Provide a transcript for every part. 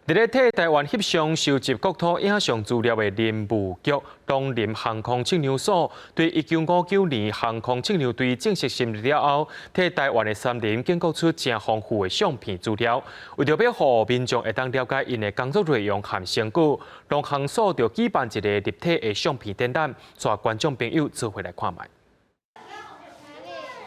佇咧替台灣翕相收集國土影像資料的林務局農林航空測量所，對1959年航空測量隊正式成立了後，替台灣的山林建構出誠豐富的相片資料。為著欲予民眾會當了解𪜶的工作內容和成果，農航所就舉辦一個立體的相片展覽，帶觀眾朋友做伙來看覓。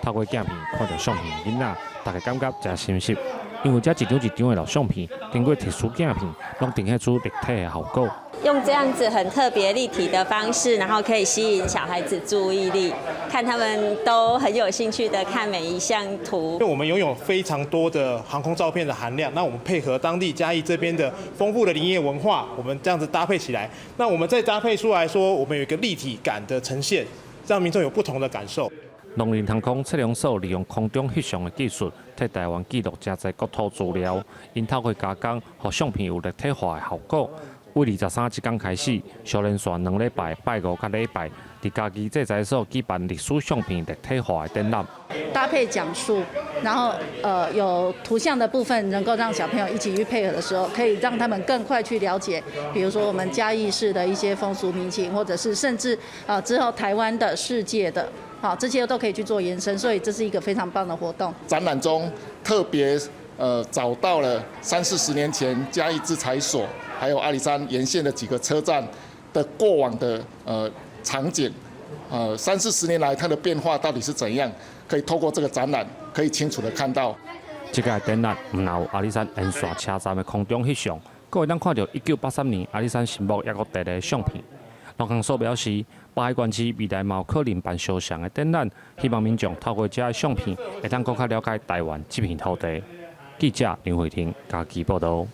透過鏡片看著相片的囡仔，大家感覺誠親切，因為這一張一張的老相片，經過特殊鏡片，攏呈現出立體的效果。用這樣子很特別立體的方式，然後可以吸引小孩子注意力，看他們都很有興趣的看每一項圖。因為我們擁有非常多的航空照片的含量，那我們配合當地嘉義這邊的豐富的林業文化，我們這樣子搭配起來，那我們再搭配出來說，我們有一個立體感的呈現，讓民眾有不同的感受。農林航空測量所利用空中翕相的技術，替台灣記錄誠濟國土資料，𪜶透過加工，予相片有立體化的效果。為23這工開始，相連續2禮拜，拜五佮禮拜，佇嘉義製材所舉辦歷史相片立體化的展覽。搭配講述，然後有圖像的部分，能夠讓小朋友一起去配合的時候，可以讓他們更快去了解，比如說我們嘉義市的一些風俗民情，或者是甚至之後台灣的、世界的。好，這些都可以去做延伸，所以這是一個非常棒的活動。展覽中特別找到了三四十年前嘉義製材所，還有阿里山沿線的幾個車站的過往的場景，三四十年來它的變化到底是怎樣？可以透過這個展覽可以清楚的看到。這個展覽毋但有阿里山沿線車站的空中翕相，閣會當看著1983年阿里山神木猶閣佇咧相片。農航所表示，北海縣市未來嘛有可能辦相像的展覽，希望民眾透過這个相片，會當閣較了解台灣這片土地。記者林慧婷嘉義報導。